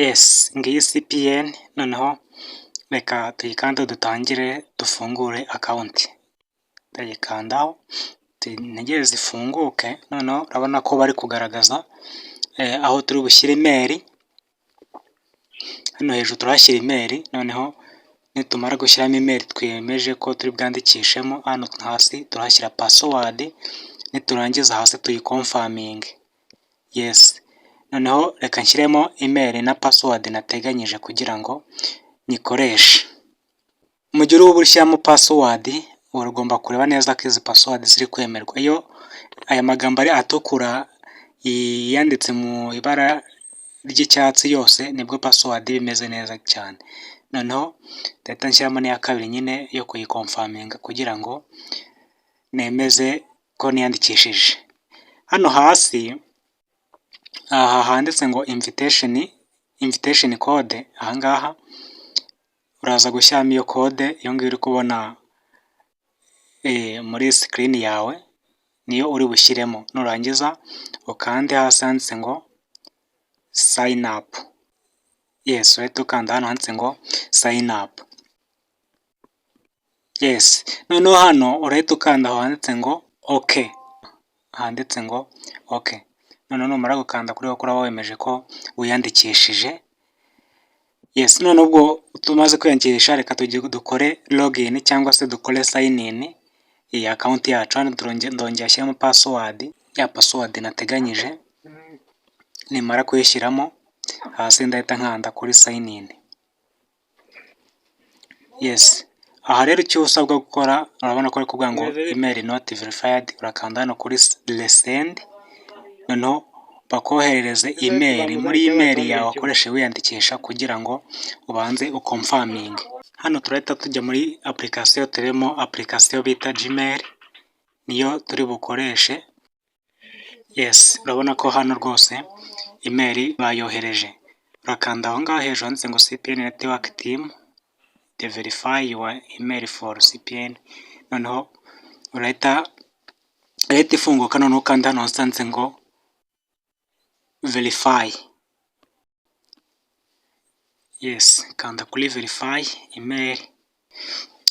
Yes, ngiyi CPN, noneho reka tuyikande dutangire dufungure account. Ndayikandaho ntegereze ifunguke, noneho urabona ko bari kugaragaza aho turi bushyire email, hano hejuru turahashyira email, noneho nitumara gushyiramo email twemeje ko turi bwandikishemo, hano hasi turahashyira password, niturangiza hasi tuyiconfirminge. Yes, noneho reka nshyiremo email na password nateganyije kugira ngo nyikoreshe. Mu gihe uri bushyiramo password, ugomba kureba neza ko izi password ziri kwemerwa. Iyo aya magambo ari atukura yanditse mu ibara ry'icyatsi yose, nibwo password iba imeze neza cyane. Noneho ndahita nshyiramo n'iya kabiri nyine yo kuyiconfirminga kugira ngo nemeze ko niyandikishije. Hano hasi aha handitse ngo invitation code, aha ngaha uraza gushyiramo iyo code, iyo ngiyo uri kubona muri screen yawe, niyo uri bushyiremo, nurangiza ukande hasi handitse ngo sign up. Yes, urahita ukanda hano handitse ngo sign up. Yes, noneho hano urahita ukanda aho handitse ngo okay, handitse ngo okay. Noneho numara gukanda kuri okay, uraba wemeje ko wiyandikishije. Yes, noneho ubwo tumaze kwiyandikisha, reka dukore login cyangwa se dukore sign in iyi account yacu. Hano ndongera nshyiremo password, ya password nateganyije, nimara kuyishyiramo hasi ndahita nkanda kuri sign in. Yes, aha rero icyo usabwa gukora, urabona ko bari kuvuga ngo email not verified, urakanda hano kuri resend, noneho bakoherereze email muri email yawe wakoresheje wiyandikisha kugira ngo ubanze uconfirminge. Hano turahita tujya muri application, turimo application bita Gmail, niyo turi bukoreshe. Yes, urabona ko hano rwose email bayohereje. Urakanda aho ngaho hejuru handitse ngo CPN network team to verify your email for CPN, noneho urahita ifunguka, noneho ukanda hano handitse ngo verify. Yes, kanda kuri verify email.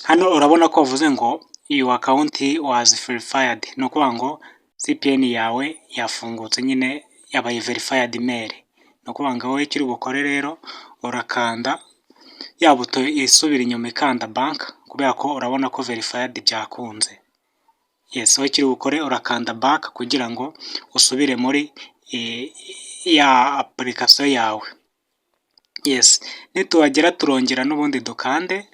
Hano urabona ko bavuze ngo "Your account was verified", ni ukuvuga ngo CPN yawe yafungutse nyine, yabaye verified email. Ni ukuvuga ngo wowe icyo uri bukore rero, urakanda ya buto isubira inyuma ikanda back, kubera ko urabona ko verified byakunze. Yes, wowe icyo uri bukore, urakanda back kugira ngo usubire muri ya application yawe. Yes, nituhagera turongera n'ubundi dukande,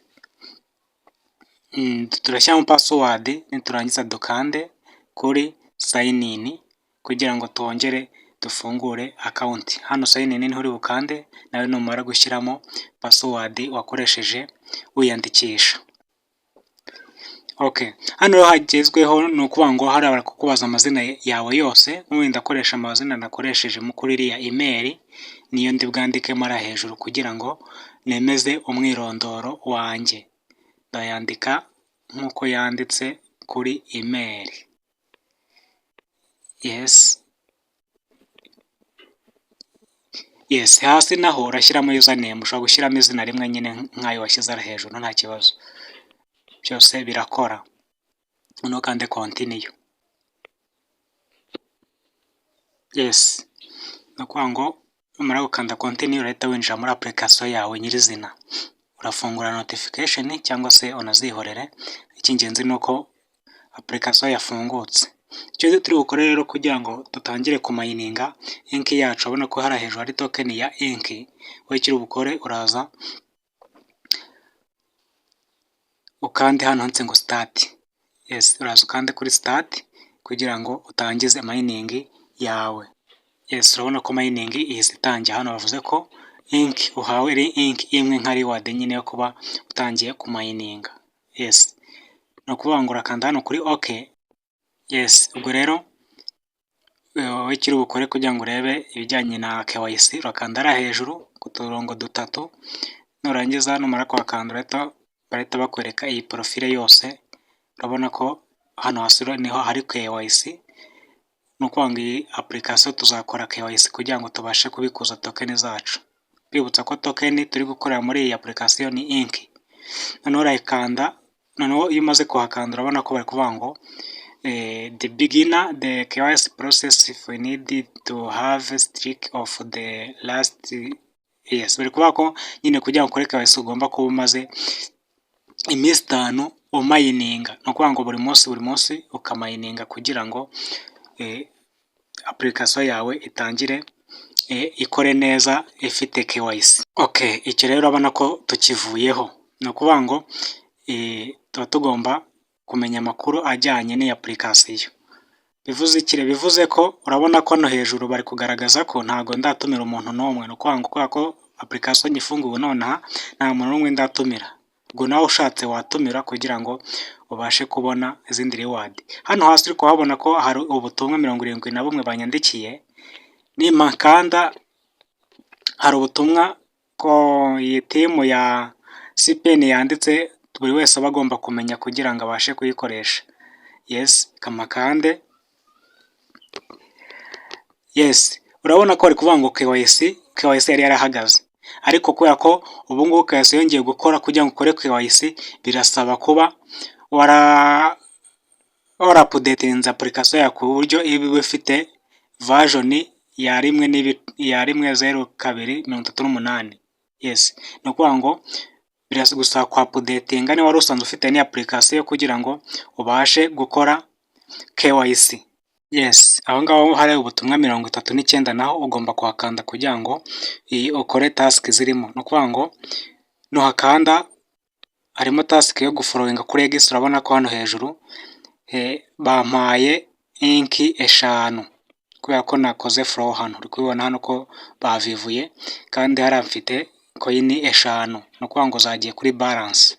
turashyiramo password, niturangiza dukande kuri sign in kugira ngo twongere dufungure account. Hano sign in niho uri bukande nawe numara gushyiramo password wakoresheje wiyandikisha. Okay, hano rero hagezweho ni ukuvuga ngo hariya bari kukubaza amazina yawe yose, wenda akoresha amazina nakoresheje kuri iriya email, niyo ndi bwandikemo hariya hejuru kugira ngo nemeze umwirondoro wanjye. Ndayandika nk'uko yanditse kuri email. Yes. Yes, hasi naho urashyiramo username, ushobora gushyiramo izina rimwe nyine nk'ayo washyize hariya hejuru, nta kibazo. Byose birakora. Noneho ukande continue. Yes, ni ukuvuga ngo numara gukanda continue, urahita winjira muri application yawe nyirizina. Urafungura notification cyangwa se unazihorere, icy'ingenzi ni uko application yafungutse. Icyo turi bukore rero kugira ngo dutangire kumininga Ink yacu, urabona ko hariya hejuru hari token ya Ink, wowe icyo uri bukore, uraza ukande hano handitse ngo start. Yes, uraza ukande kuri start kugira ngo utangize mining yawe. Yes, urabona ko mining ihise itangira. Hano bavuze ko Ink uhawe ari Ink imwe nka reward nyine yo kuba utangiye kumininga. Yes, ni ukuvuga ngo urakanda hano kuri okay. Yes, ubwo rero wowe icyo uri bukore kugira ngo urebe ibijyanye na KYC, urakanda hariya hejuru ku turongo dutatu, nurangiza numara kuhakanda barahita bakwereka iyi profile yose, urabona ko hano hasi niho hari KYC, ni ukuvuga ngo iyi application tuzakora KYC kugira ngo tubashe kubikuza token zacu. Mbibutsa ko token turi gukorera muri iyi application ni INK. Noneho urayikanda. Noneho iyo umaze kuhakanda, urabona ko bari kuvuga ngo "The begin the KYC process if we need to have streak of the last". Yes, bari kuvuga ko nyine kugira ngo ukore KYC ugomba kuba umaze iminsi 5 umayininga. Ni ukuvuga ngo buri munsi, buri munsi ukamayininga kugira ngo application yawe itangire ikore neza ifite KYC. Okay, icyo rero urabona ko tukivuyeho. Ni ukuvuga ngo tuba tugomba kumenya amakuru ajyanye n'iyi application. Bivuze iki? Bivuze ko urabona ko hano hejuru bari kugaragaza ko ntabwo ndatumira umuntu n'umwe. Ni ukuvuga ngo kubera ko application nyifunguye nonaha, nta muntu n'umwe ndatumira. Ubwo nawe ushatse watumira kugira ngo ubashe kubona izindi reward. Hano hasi uri kuhabona ko hari ubutumwa 71 banyandikiye. Nimpakanda, hari ubutumwa ko iyi team ya CPN yanditse, buri wese aba agomba kumenya kugira ngo abashe kuyikoresha. Yes, kamakande. Yes, urabona ko bari kuvuga ngo KYC yari yarahagaze, ariko kubera ko ubu ngubu KYC yongeye gukora, kugira ngo ukore KYC birasaba kuba waraupdatinze application yawe ku buryo iba ifite version ya 1.02.38. Yes, ni ukuvuga ngo biragusaba kuupdatinga niba wari usanzwe ufite n'iyi application kugira ngo ubashe gukora KYC. Yes, aho ngaho hari ubutumwa 39, naho ugomba kuhakanda kugira ngo ukore task zirimo. Ni ukuvuga ngo nuhakanda harimo task yo gufollowinga kuri X. Urabona ko hano hejuru bampaye INK 5 kubera ko nakoze follow hano. Uri kubibona hano ko bavivuye, kandi hariya mfite coin 5, ni ukuvuga ngo zagiye kuri balance.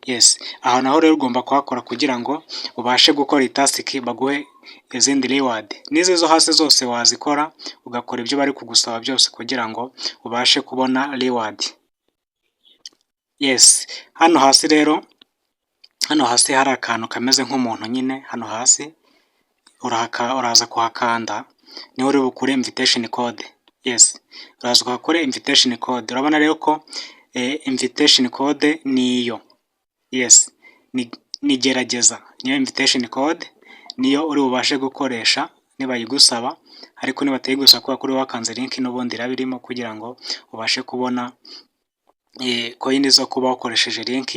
Yes, aha naho rero ugomba kuhakora kugira ngo ubashe gukora iyi task baguhe izindi reward. N'izi zo hasi zose wazikora, ugakora ibyo bari kugusaba byose kugira ngo ubashe kubona reward. Yes, hano hasi rero, hano hasi hari akantu kameze nk'umuntu nyine. Hano hasi uraza kuhakanda, niho uri bukure invitation code. Yes, uraza uhakore invitation code. Urabona rero ko invitation code ni iyo. Yes, ni gerageza, niyo invitation code, niyo uri bubashe gukoresha nibayigusaba. Ariko nibatayigusaba, kubera ko uri wakanze link, n'ubundi iraba irimo kugira ngo ubashe kubona coin zo kuba wakoresheje link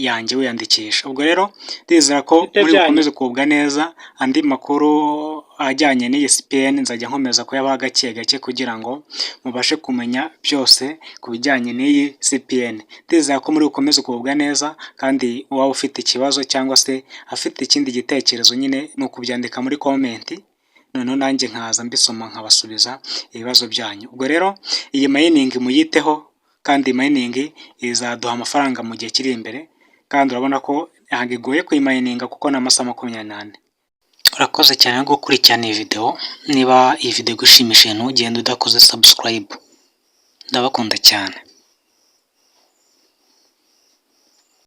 yanjye wiyandikisha. Ubwo rero ndizera ko muri bukomeze kugubwa neza. Andi makuru ajyanye n'iyi CPN nzajya nkomeza kuyabaha gake gake kugira ngo mubashe kumenya byose ku bijyanye n'iyi CPN. Ndizera ko muri bukomeze kugubwa neza, kandi uwaba ufite ikibazo cyangwa se afite ikindi gitekerezo nyine ni ukubyandika muri comment, noneho nanjye nkaza mbisoma nkabasubiza ibibazo byanyu. Ubwo rero iyi mining muyiteho, kandi mining izaduha amafaranga mu gihe kiri imbere, kandi urabona ko ntabwo igoye kuyimayininga kuko ni amasaha 24. Urakoze cyane no gukurikirana iyi video. Niba iyi video igushimishije, ntugende udakoze subscribe. Ndabakunda cyane.